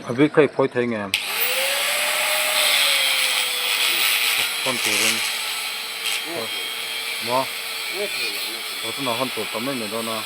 A bik kha i phawi thei nge em? Hawn turin maw aw tunah hawn tur tam em mai dawn a.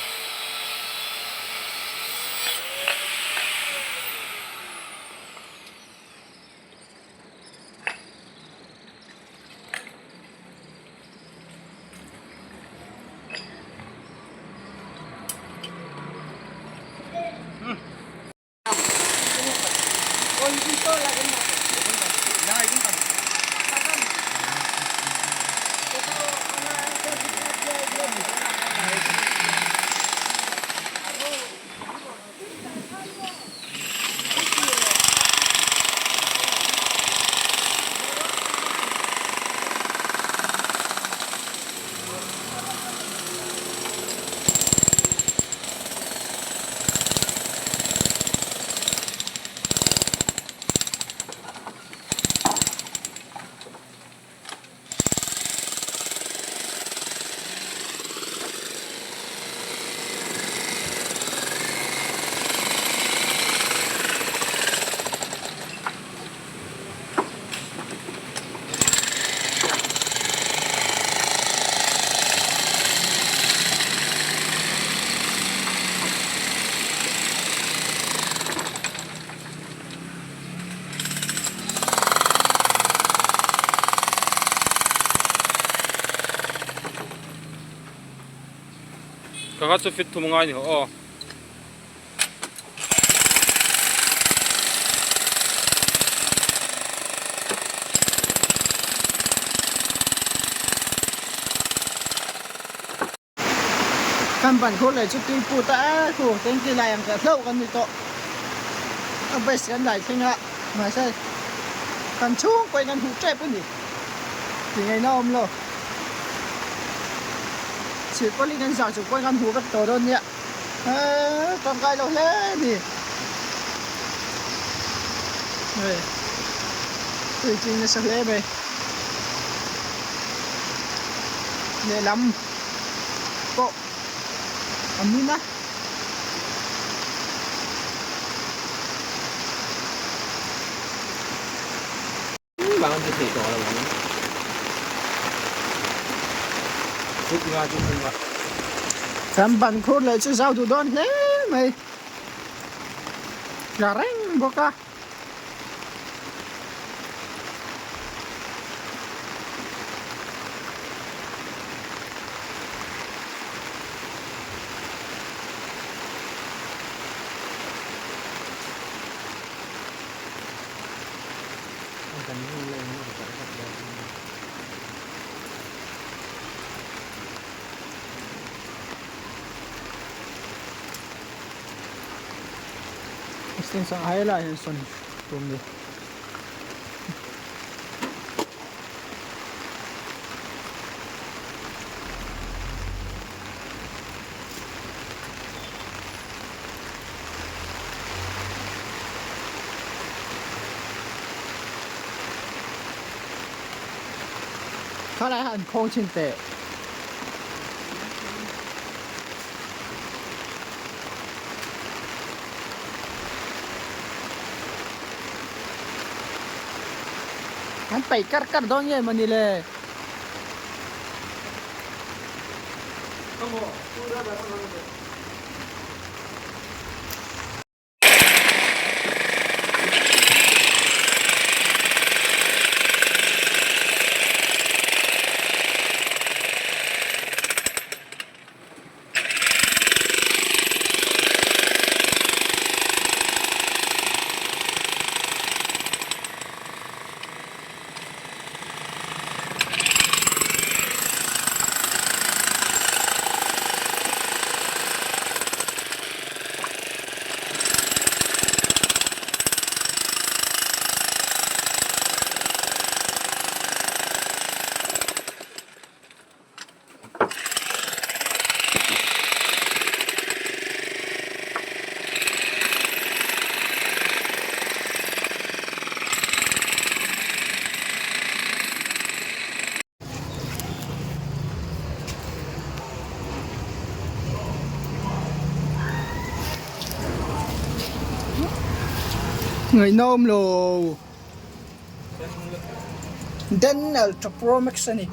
Ka kha chu fit thum a ngai ni hawh aw. Kan ban khur leh chu tui put a e khu tanky lai ang teh hlauh kan ni tawh a base kan dai thleng a mahse kan chhung pawhin kan hmuh tep a ni tih ngaihna a awm lo chhilh pawlhin kan zah chung pawhin kan hmuh vek tawh dawn nia eee tangkai lo hle a ni hei tui ching nasa hle mai lehlam. pawh a min a. Kan ban khur leh chu zau duh dawn hle mai tla reng bawk a. Extension a helaiah hian sawn tum ni. Khalai han khawng chhin teh. An paih kar kar dawn nge mawni le? Ngaihnawm lo. Den Ultra Pro Max a ni.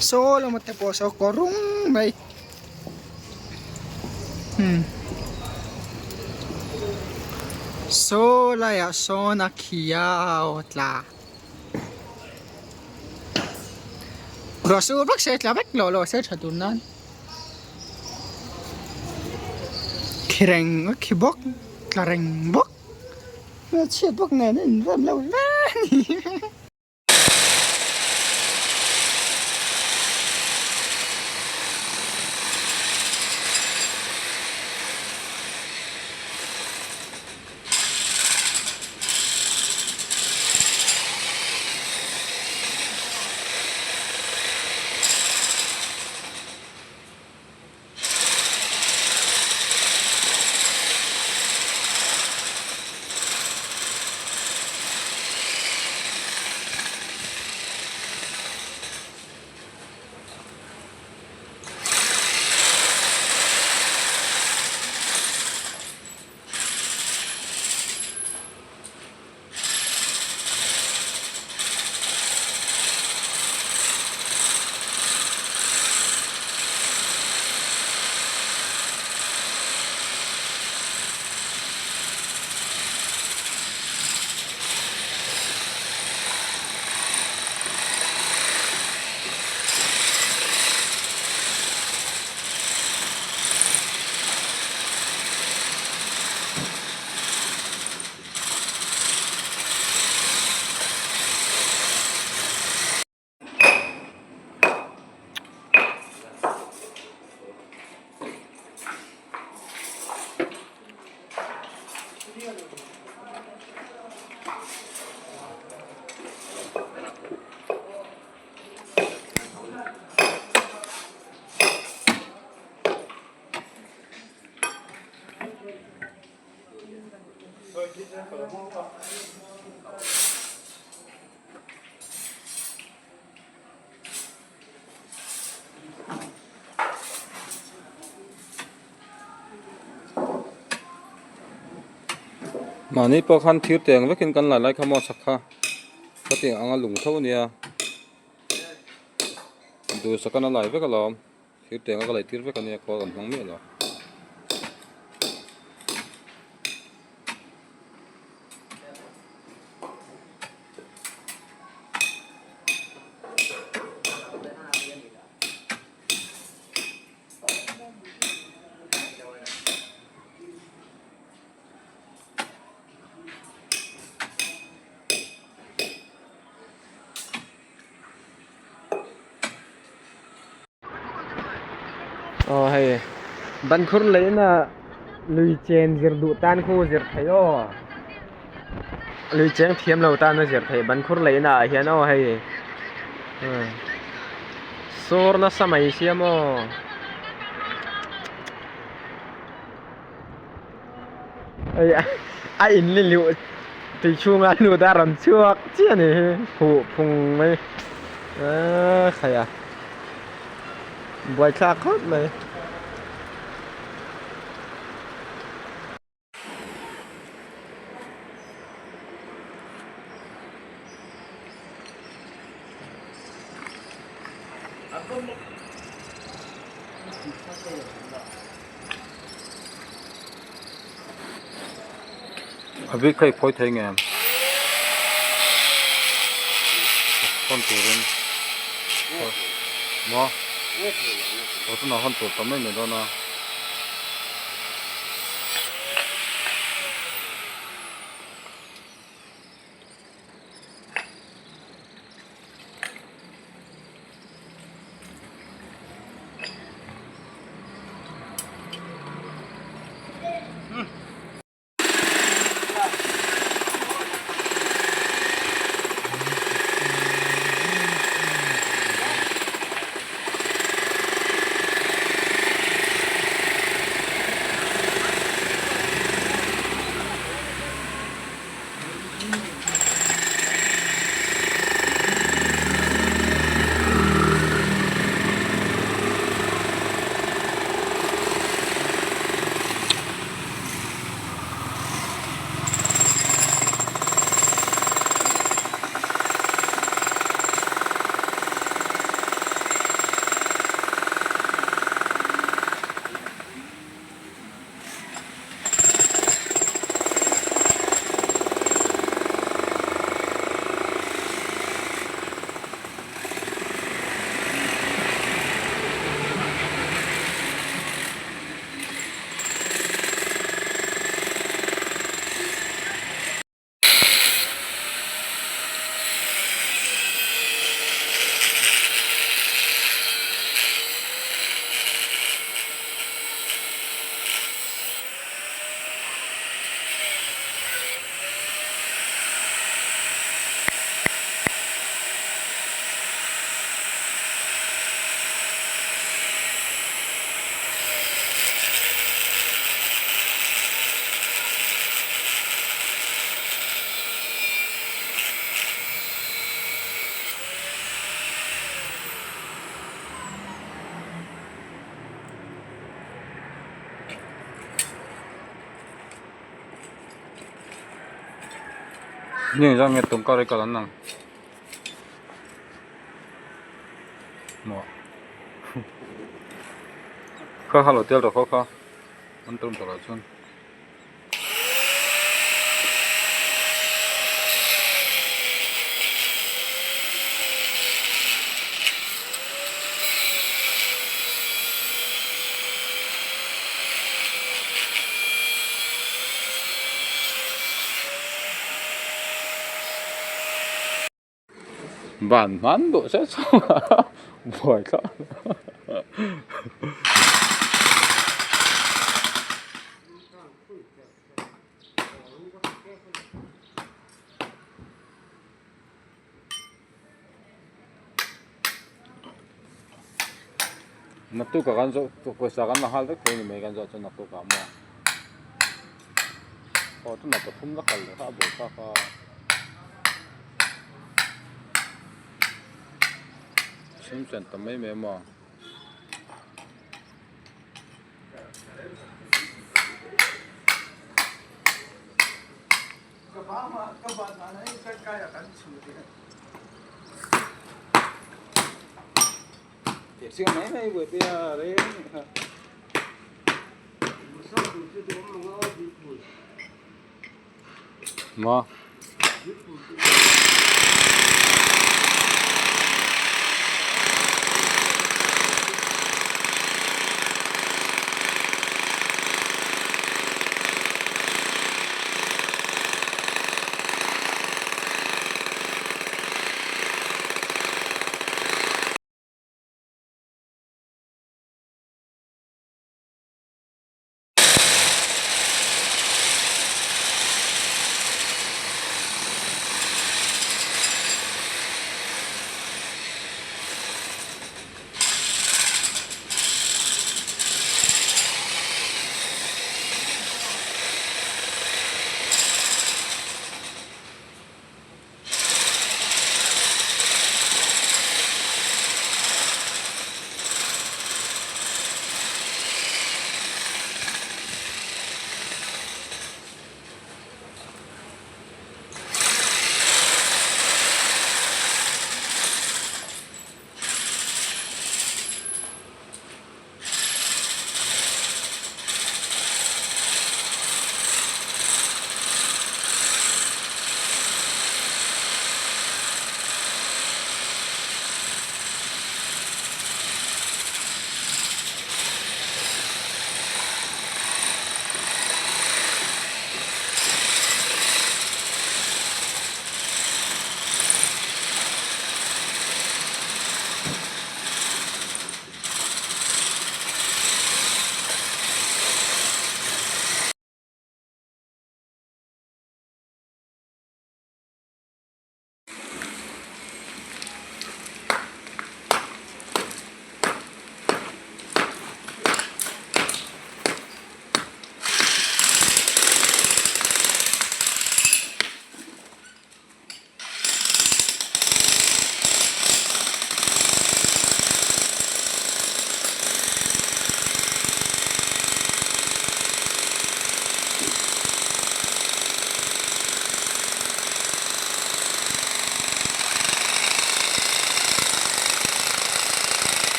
Saw lama te pawh saw kawr rung mai. Hmm. Saw laiah sawn a khi a aw tla. Ruah sur vak se tla vek lo lo se tha tur nan. Khi reng a khi bawk tla reng bawk hmelchhiat bawk nen a inrem lo hle a ni. Mahni pawh khan thir teng vekin kan lai lai kha maw chak kha ka tih ang a lung tho a nia duhsakna lai vek alawm. Thir teng a ka lei tir vek ania khawl an hmang miah lo. Aw hei bankhur leina lui chen zir duh tan khu zir theih aw lui cheng thiam lo tan a zir theih bankhur leina ah hian aw hei sawr nasa mai sia maw. Hei a in ni luh tui chhunga lut a rawn chhuak chiah a ni hi huh phung mai aaa khai a buaithlak khawp mai. A bik kha i phawi thei nge hawn turin maw aw tunah hawn tur tam em mai dawn a. Ni engzat nge tum kar hi kal an ang maw kha kha lo tel rawh khaw kha an tum tawh loh chuan. Ban hman duh se chu buai thlak Naktuk ah kan zawh pawisa kan la nghal vek thei a ni mai kan zawh chuan naktuk ah maw aw tunah pathum la kal leh kha a buai thlak a. Chhum chen ta mai mai maw. Maw.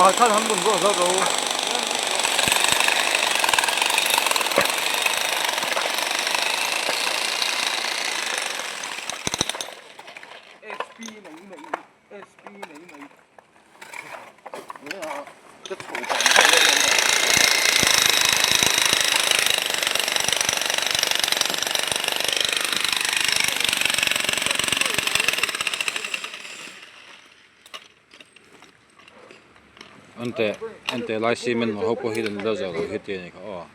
Pakhat khan han bun zawk zawk rawh u. Ante ante lai cement ho pawh hi an la zawh loh hi tih a ni kha aw.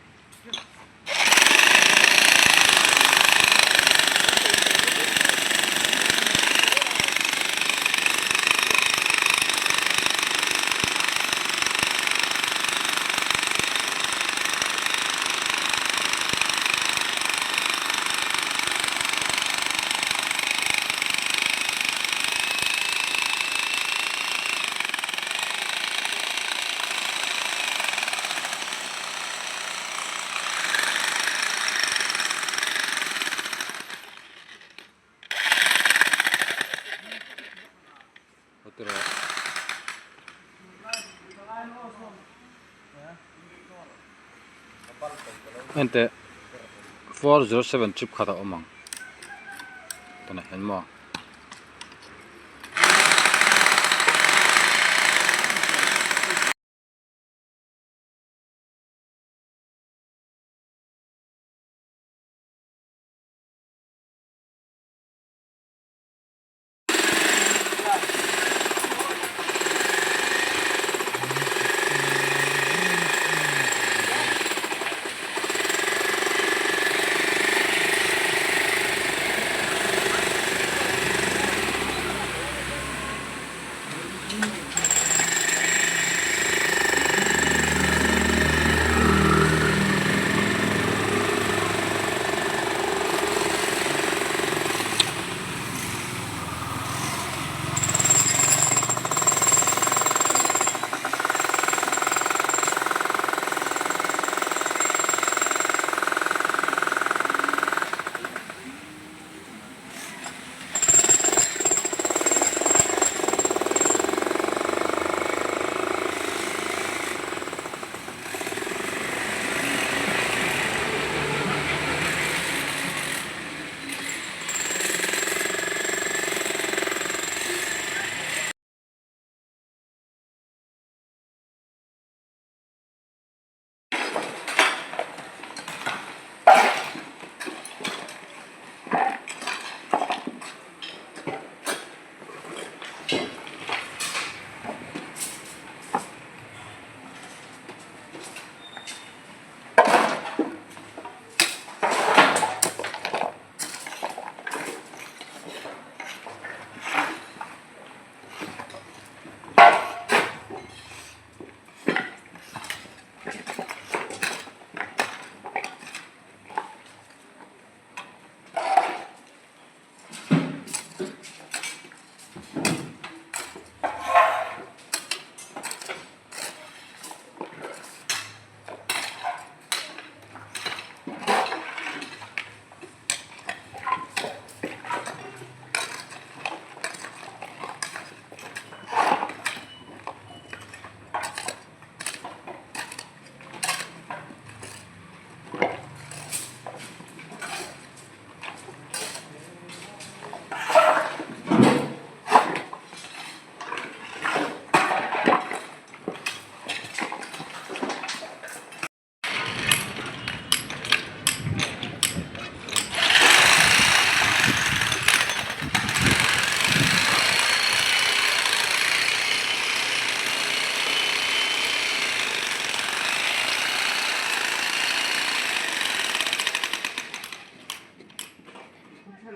Enteh 407 chip khat a awm ang tunah hian maw.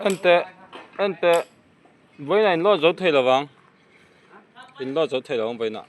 Enteh enteh vawiinah in lawt zo thei lo vang in lawt zo thei lo ang vawiinah.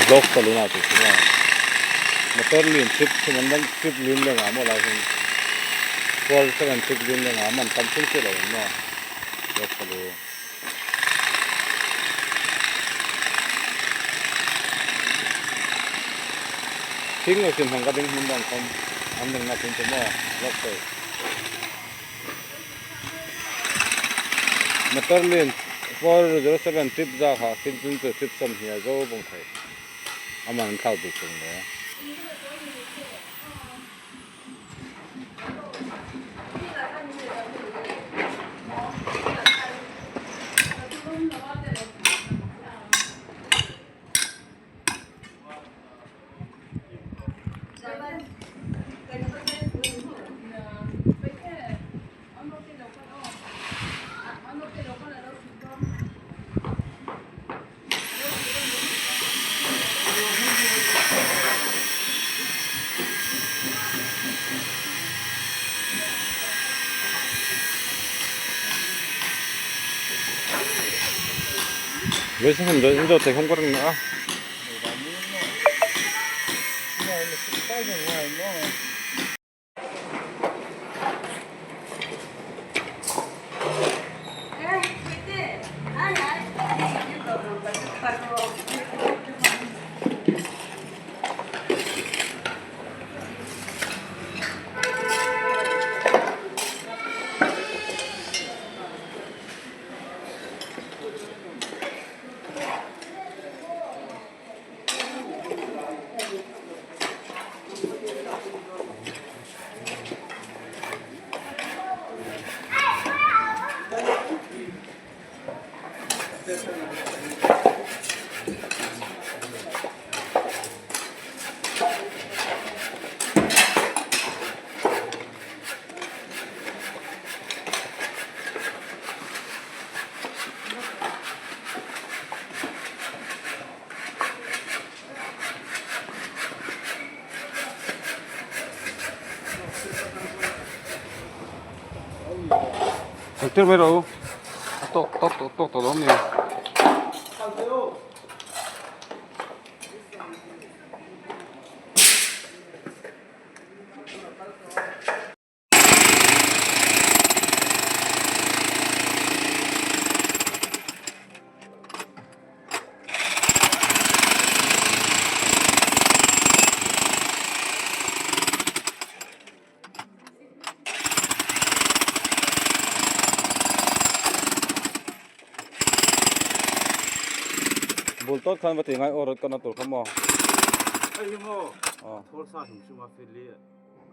hlawk ta lun a tih chu maw motor lin trip thum an trip lin leh ngah maw lai hian 407 trip lin leh ngah man tam thil chiah lo ang maw hlawk ta lu. Thing leh thim hmang ka ding hmun dang khawm an ding na thin chu maw hlawk thei. Motor lin 407 trip za kha khin chun chu trip 20 a zo bawng thei aman an thlau bik chung le. Engtir mai rawh u a tawk tawk tawh tawk tawh lo a ni. Bul tawt khan va ti ngai aw rawt ka na tur kha maw. Hei hi maw Aw. Thawl sa hrim hrim a fel hi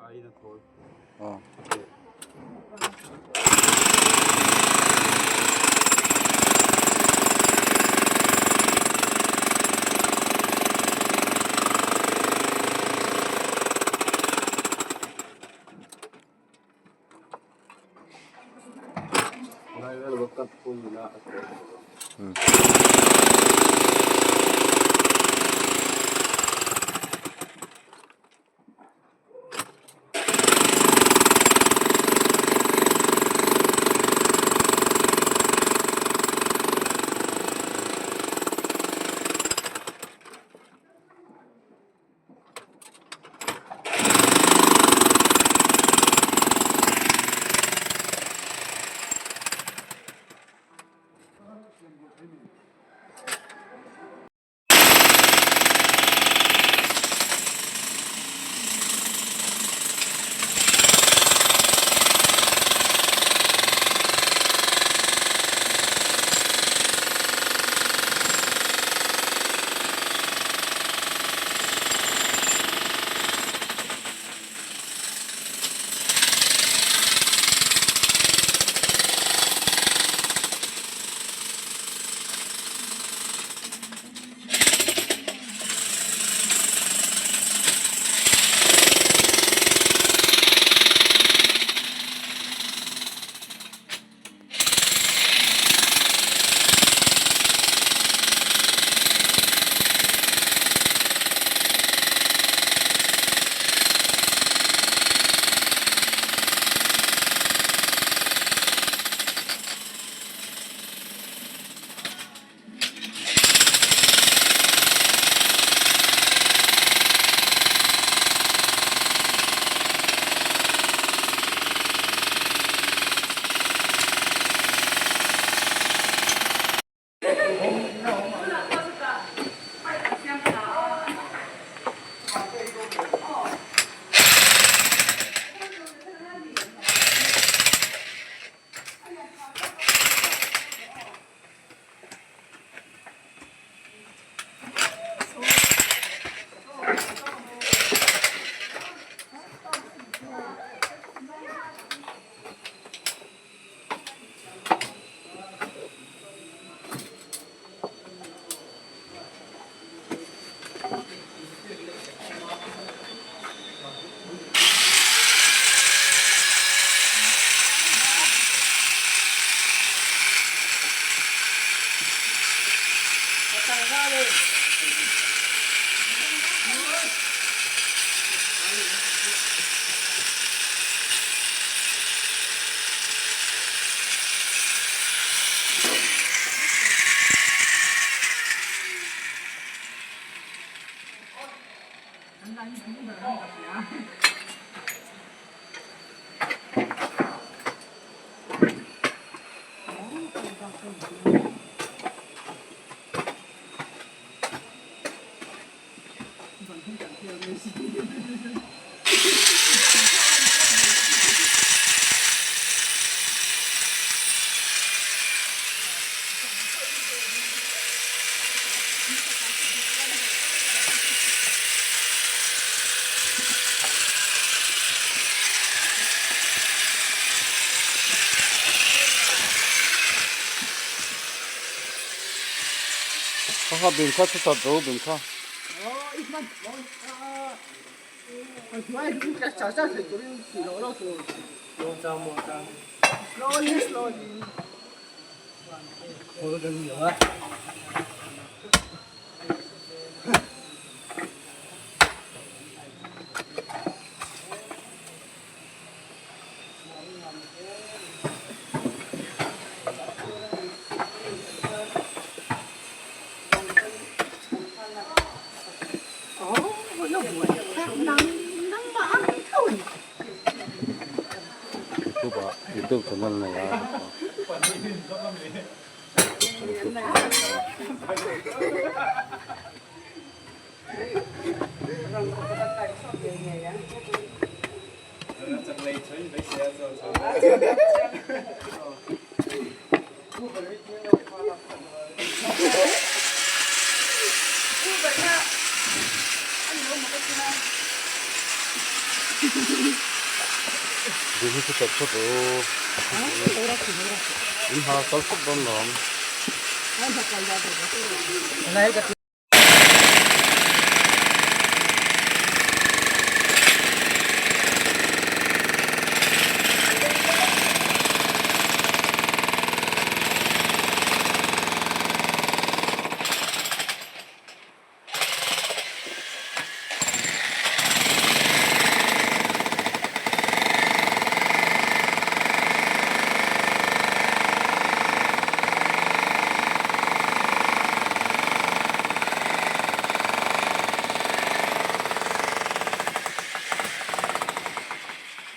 a in a thawl. Aw. Kha kha bing kha chu chat ro bing kha. YouTube ah YouTube channel nei a In ha kal khawp dawn lo ang.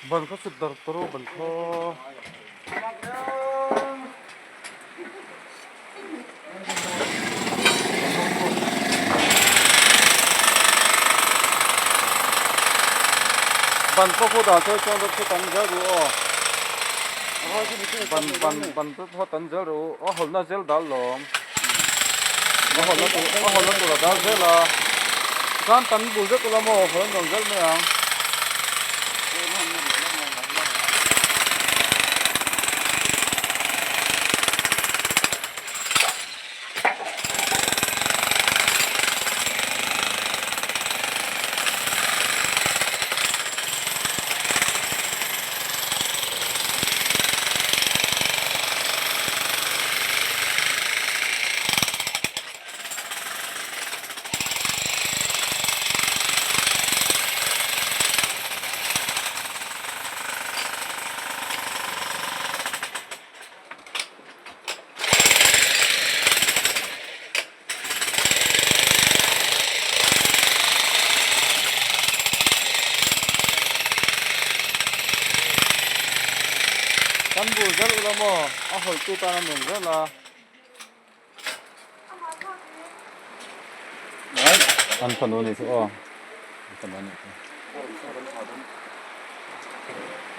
Ban kha sut dar tawrh a ban kha. Ban pawh khu dah sawi chuan rawt chu tam zel ru aw ban ban ban pawh tam zel ru a hawlhna zel dal lawm a hawlhna tur a hawlhna tur a dal zel a chuan tam bul vek ula maw hawlh an rawn zel mai ang. Kan bul zel ula maw a hawlhtu tan a nuam zel a. An fanu a nih chu aw an fanu a nih chu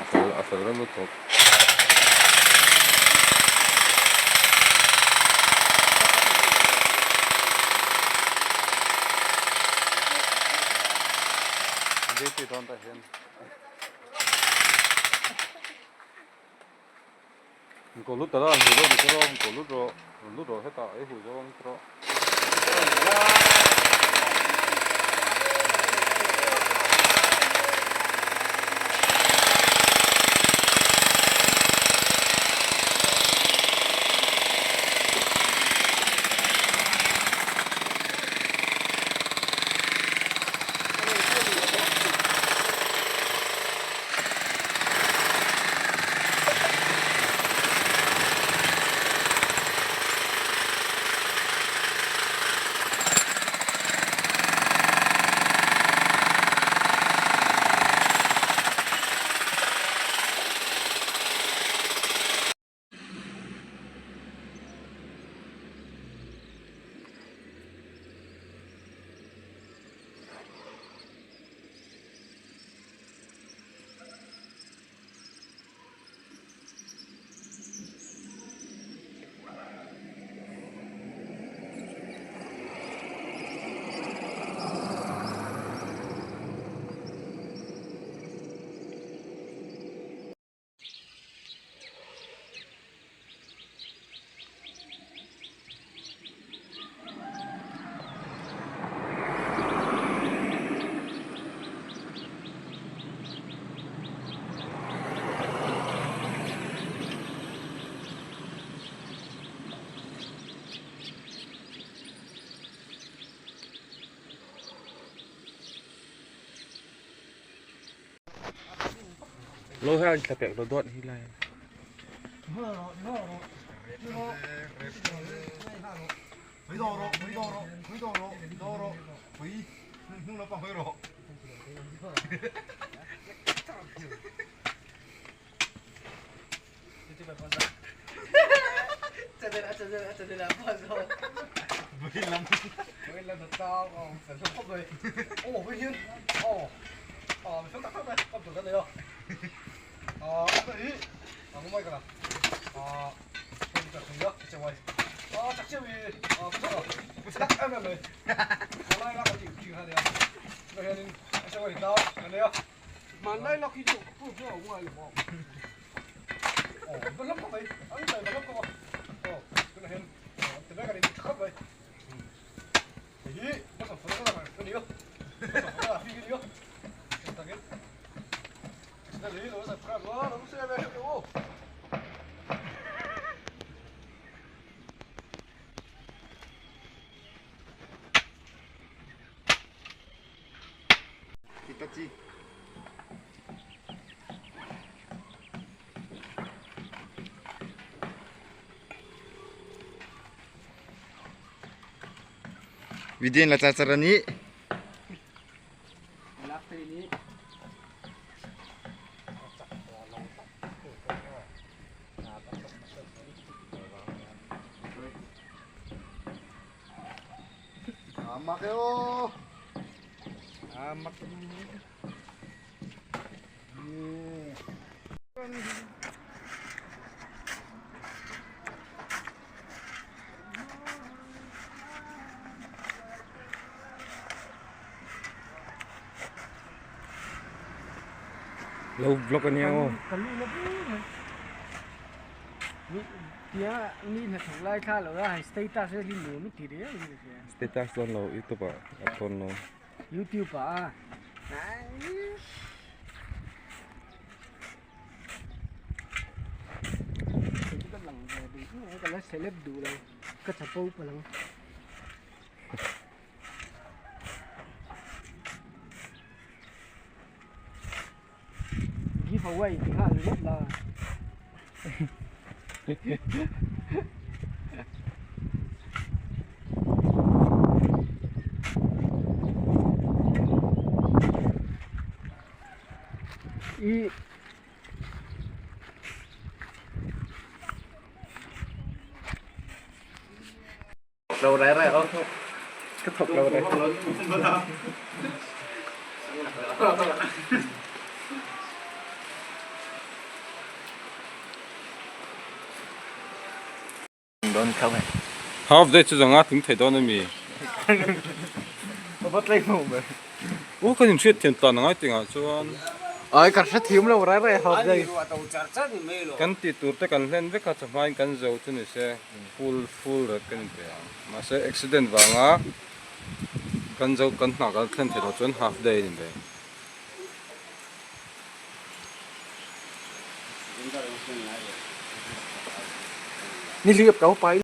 a fel a fel reuh lutuk. Duty dawn tah hian. Ko lut ta la an hu deuh ni rawh ko lut rawh rawn lut rawh hetah ei hu zawng rawh. Lo hian thla pek lo dawt hi lai. Video la char ni. Amak yo. Amak. Lo vlog ania aw. Kan lu na mi tia mi na thok lai kha lo ra status hi nu mi ti re Status don lo YouTube ah upload lo. YouTube ah. Ka lang ve du ka la celeb du lo ka chapo palang. Give away thì kha rất là i Lo re re oh. Cái thọc lâu đây. Don khâu này. Half day chu zanga ting thei dawn ami. Bắt lấy mồm rồi. U kan in hriat thiam tan angai tingah chuan. Ơi cả sát thiếu lâu ra rồi học đây. Kan tih tur te kan hlen vek a chawhmain kan zo chu ni se full full rat kan inpe ang mahse accident vanga kan zo kan hna kan thlen theih loh chuan half day a ni ve. Ni liệp cáo bay.